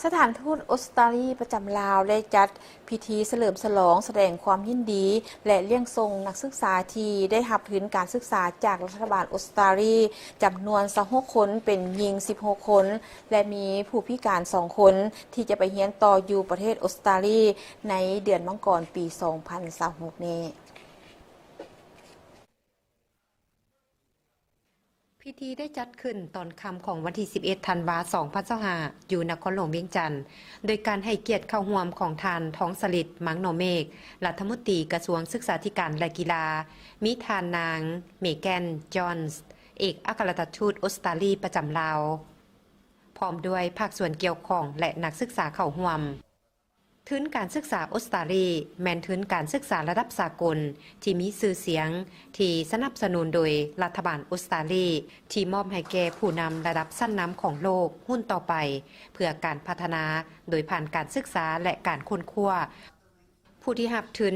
ສະຖານທູດອົດສະຕາລີປະຈຳລາວ ໄດ້ຈັດພິທີສະເຫຼີມສະຫຼອງສະແດງຄວາມຍິນດີ ແລະ ລ້ຽງສົ່ງນັກສຶກສາທີ່ໄດ້ຮັບທຶນການສຶກສາຈາກລັດຖະບານອົດສະຕາລີ ຈຳນວນຊາວຫົກຄົນ, ເປັນຍິງສິບຫົກຄົນ ແລະ ມີຜູ້ພິການສອງຄົນ ທີ່ຈະໄປຮຽນຕໍ່ຢູ່ປະເທດອົດສະຕາລີ ໃນເດືອນມັງກອນປີສອງພັນຊາວຫົກນີ້. ພິທີໄດ້ຈັດຂຶ້ນຕອນຄ່ຳຂອງວັນທີສິບເອັດ ທັນວາ ສອງພັນຊາວຫ້າ ຢູ່ນະຄອນຫຼວງວຽງຈັນ, ໂດຍການໃຫ້ກຽດເຂົ້າຮ່ວມຂອງທ່ານ ທອງສະລິດ ມັງນໍເມກ, ລັດຖະມົນຕີກະຊວງສຶກສາທິການ ແລະ ກິລາ, ມີທ່ານນາງ ເມແກນ ຈອນສ໌, ເອກອັກຄະລັດຖະທູດອົດສະຕາລີປະຈຳລາວ, ພ້ອມດ້ວຍພາກສ່ວນກ່ຽວຂ້ອງ ແລະ ນັກສຶກສາເຂົ້າຮ່ວມ. ທຶນການສຶກສາອົດສະຕາລີ ແມ່ນທຶນການສຶກສາລະດັບສາກົນທີ່ມີຊື່ສຽງ ທີ່ສະໜັບສະໜູນໂດຍລັດຖະບານອົດສະຕາລີ ທີ່ມອບໃຫ້ແກ່ຜູ້ນຳລະດັບຊັ້ນນຳຂອງໂລກຮຸ່ນຕໍ່ໄປ ເພື່ອການພັດທະນາໂດຍຜ່ານການສຶກສາ ແລະ ການຄົ້ນຄວ້າ. ຜູ້ທີ່ຮັບທຶນ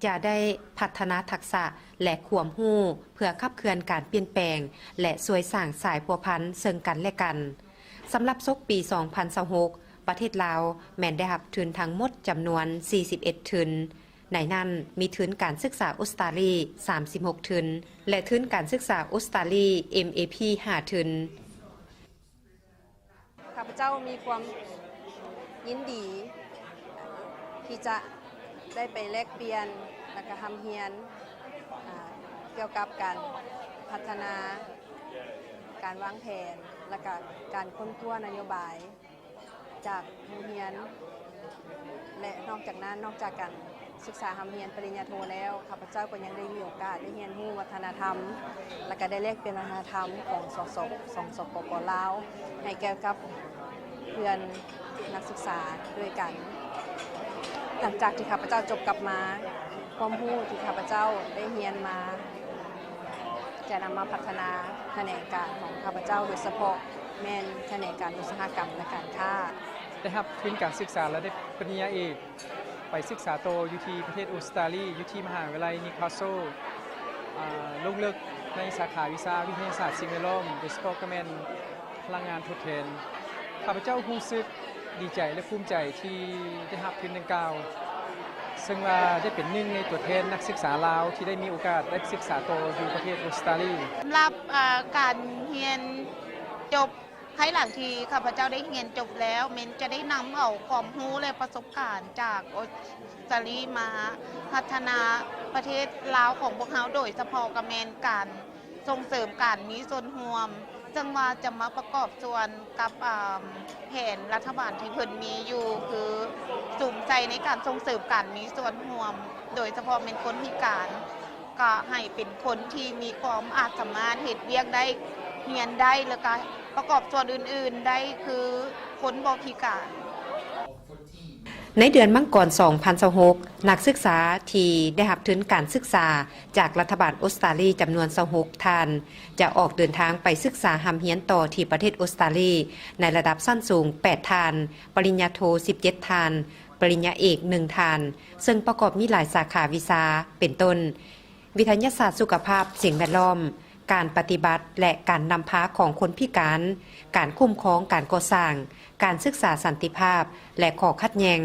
ຈະໄດ້ພັດທະນາທັກສະ ແລະ ຄວາມຮູ້ ເພື່ອຂັບເຄື່ອນການປ່ຽນແປງ ແລະ ຊ່ວຍສ້າງສາຍພົວພັນເຊິ່ງກັນ ແລະ ກັນ. ສຳລັບສົກປີສອງພັນຊາວຫົກ ປະເທດລາວແມ່ນໄດ້ຮັບທຶນທັງໝົດຈຳນວນສີ່ສິບເອັດທຶນ, ໃນນັ້ນມີທຶນການສຶກສາອົດສະຕາລີສາມສິບຫົກທຶນ ແລະ ທຶນການສຶກສາອົດສະຕາລີ ເອັມເອພີ ຫ້າທຶນ. ຂ້າພະເຈົ້າມີຄວາມຍິນດີທີ່ຈະໄດ້ໄປແລກປ່ຽນ ແລະ ກະຮ່ຳຮຽນ ອ່າ ກ່ຽວກັບການພັດທະນາ, ການວາງແຜນ ແລະ ກະການຄົ້ນຄວ້ານະໂຍບາຍຈາກໂຮງຮຽນ ແລະ ນອກຈາກນັ້ນ, ນອກຈາກການ ສຶກສາຮ່ຳຮຽນປະລິນຍາໂທແລ້ວ, ຂ້າພະເຈົ້າກໍຍັງໄດ້ມີໂອກາດໄດ້ຮຽນຮູ້ວັດທະນະທຳ ແລະ ກະໄດ້ແລກປ່ຽນວັດທະນະທຳຂອງ ສສ ຂອງ ສປປ ລາວ ໃຫ້ແກ່ກັບເພື່ອນນັກສຶກສາດ້ວຍກັນ. ຫຼັງຈາກທີ່ຂ້າພະເຈົ້າຈົບກັບມາ, ຄວາມຮູ້ທີ່ຂ້າພະເຈົ້າໄດ້ຮຽນມາ ຈະນຳມາພັດທະນາຂະແໜງການຂອງຂ້າພະເຈົ້າ, ໂດຍສະເພາະແມ່ນຂະແໜງການອຸດສາຫະກຳ ແລະ ການຄ້າ. ໄດ້ຮັບທຶນການສຶກສາລະດັບປະລິນຍາເອກ ໄປສຶກສາຕໍ່ຢູ່ທີ່ປະເທດອົດສະຕາລີ ຢູ່ທີ່ມະຫາວິທະຍາໄລນິວຄາສເຊິນ ອາ ລົງເລິກໃນສາຂາວິຊາວິທະຍາສາດສິ່ງແວດລ້ອມ, ໂດຍສະເພາະກໍແມ່ນພະລັງງານທົດແທນ. ຂ້າພະເຈົ້າຮູ້ສຶກດີໃຈ ແລະ ພູມໃຈທີ່ໄດ້ຮັບທຶນດັ່ງກ່າວ, ເຊິ່ງວ່າໄດ້ເປັນໜຶ່ງໃນຕົວແທນນັກສຶກສາລາວທີ່ໄດ້ມີໂອກາດໄດ້ສຶກສາຕໍ່ຢູ່ປະເທດອົດສະຕາລີ. ສຳລັບ ອາ ການຮຽນຈົບ ພາຍຫຼັງທີ່ຂ້າພະເຈົ້າໄດ້ຮຽນຈົບແລ້ວ, ແມ່ນຈະໄດ້ນຳເອົາຄວາມຮູ້ ແລະ ປະສົບການຈາກອົດສະຕາລີມາພັດທະນາປະເທດລາວຂອງພວກເຮົາ, ໂດຍສະເພາະກໍແມ່ນການສົ່ງເສີມການມີສ່ວນຮ່ວມ, ເຊິ່ງວ່າຈະມາປະກອບສ່ວນກັບ ອາ ແຜນລັດຖະບານທີ່ເພິ່ນມີຢູ່, ຄືສຸມໃສ່ໃນການສົ່ງເສີມການມີສ່ວນຮ່ວມ, ໂດຍສະເພາະແມ່ນຄົນພິການ. ກໍໃຫ້ເປັນຄົນທີ່ມີຄວາມອາດສາມາດເຮັດວຽກໄດ້, ຮຽນໄດ້ ແລ້ວກໍປະກອບສ່ວນອື່ນໆໄດ້ຄືຄົນບໍ່ພິການ. ໃນເດືອນມັງກອນ ສອງພັນຊາວຫົກ ນັກສຶກສາທີ່ໄດ້ຮັບທຶນການສຶກສາຈາກລັດຖະບານອົດສະຕາລີຈຳນວນຊາວຫົກທ່ານ ຈະອອກເດີນທາງໄປສຶກສາຮ່ຳຮຽນຕໍ່ທີ່ປະເທດອົດສະຕາລີ ໃນລະດັບຊັ້ນສູງແປດທ່ານ, ປະລິນຍາໂທສິບເຈັດທ່ານ, ປະລິນຍາເອກໜຶ່ງທ່ານ, ເຊິ່ງປະກອບມີຫຼາຍສາຂາວິຊາ ເປັນຕົ້ນ ວິທະຍາສາດສຸຂະພາບສິ່ງແວດລ້ອມ, ການປະຕິບັດ ແລະ ການນຳພາຂອງຄົນພິການ, ການຄຸ້ມຄອງການກໍ່ສ້າງ, ການສຶກສາສັນຕິພາບ ແລະ ຂໍ້ຂັດແຍ່ງ,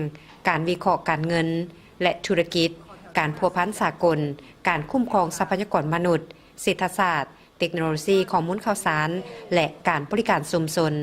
ການວິເຄາະການເງິນ ແລະ ທຸລະກິດ, ການພົວພັນສາກົນ, ການຄຸ້ມຄອງຊັບພະຍາກອນມະນຸດ, ເສດຖະສາດ, ເຕັກໂນໂລຊີ, ຂໍ້ມູນຂ່າວສານ ແລະ ການບໍລິການຊຸມຊົນ.